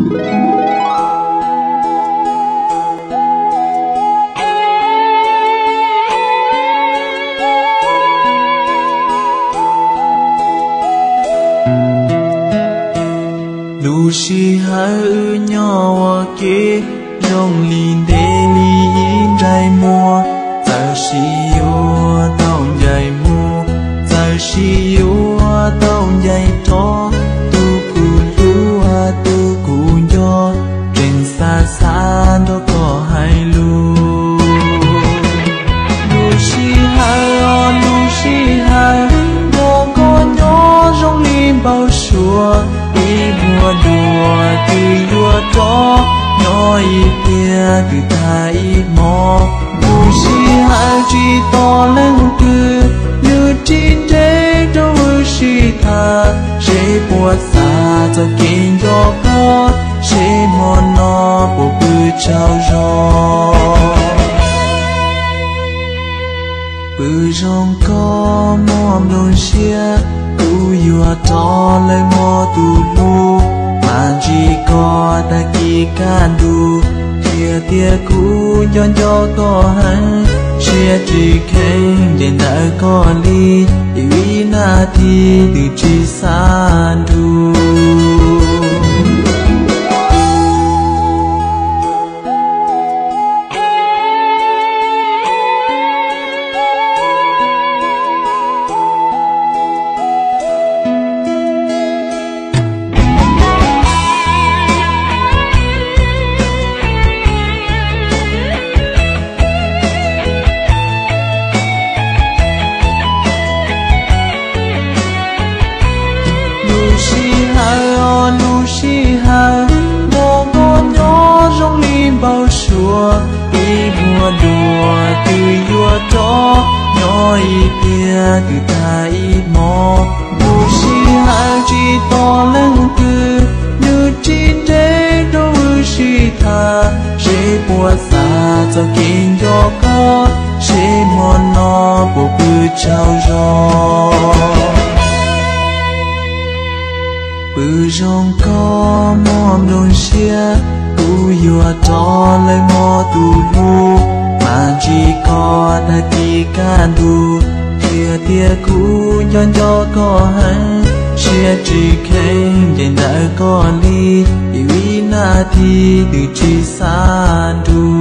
Lub sij hawm wb nyob ua ke zoo li ntev li ib ntsais muag, txawm sim yuav tau ncaim mus, txawm sim yuav tau ncaim rov, tus kuv hlub, tus kuv nco, tseem xav xav nrog koj hais lus. Lub sij hawm, lub sij hawm nrog koj nyob zoo li npau suav, ib muag dua twb yuav rov, nyob ib pliag twb tag ib hmo. Lub sij hawm tsis tos leej twg, nws tsis nres rau wb sib tham, seb puas xav txoj kev nco koj, seb hmo no puas pw tsaug zog. Pw zoo koj muaj nplooj siab, kuv yuav rov lawm mog tus hlub, mas ntsib koj tag kis kaj ntug, qhia tias kuv nco nco koj heev, siab tsis kheev nres ntawm koj li, vib naj thi twb tsis xav nrug. Lub sij hawm, lub sij hawm nrog koj nyob zoo li npau suav, ib muag dua twb yuav rov, nyob ib pliag twb tag ib hmo. Lub sij hawm tsis tos leej twg, nws tsis nres rau wb sib tham, seb puas xav txoj kev nco koj, seb hmo no puas pw tsaug zog. Pw zoo koj muaj nplooj siab, kuv yuav rov lawm mog tus hlub, mas ntsib koj tag kis kaj ntug, qhia tias kuv nco nco koj heev, siab tsis kheev nres ntawm koj li, vib naj thi twb tsis xav nrug.